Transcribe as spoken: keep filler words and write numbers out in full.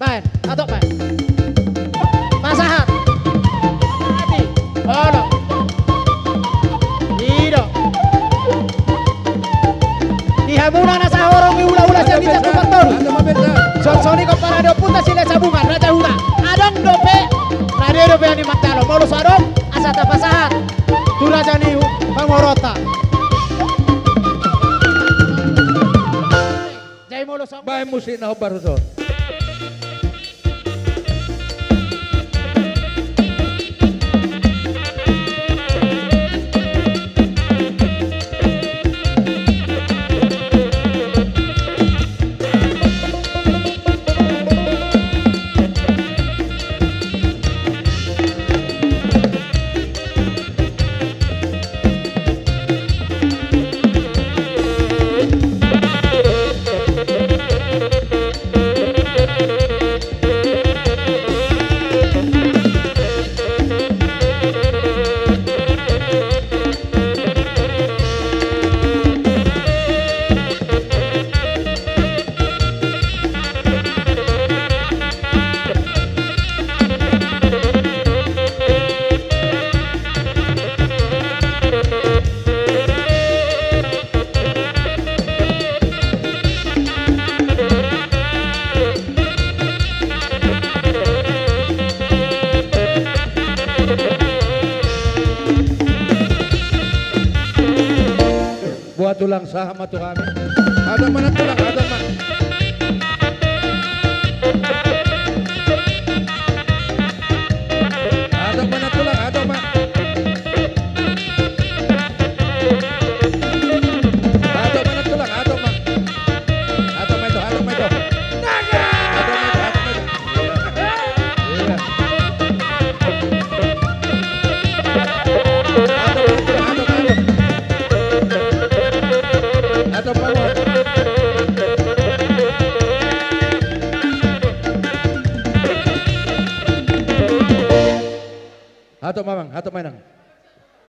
Baen, hatop baen. Pasahat. Olo. I do. Di hamuna na sahorong ni hulahula sian Ginjang Tumpak Toru. Songon i ma parade ompunta Silahisabungan, Raja Huta. Adong dope, rade dope ni mantalo. Molo so adong, asa tapasahat tu raja ni pamoruonta. Jai molo so. Baen musik na hombar tuson. Boha tulang, sahat ma tu hami. Hatop ma nang tulang, hatop ma. Hatop ma nang tulang, hatop ma. Hatop ma nang tulang, hatop ma. Hatop ma i, hatop ma i. Hatop ma i, hatop ma i. Iya. Iya. Hatop, hatop, hatop. Hatop, hatop. Hatop, Amang, hatop ma inang.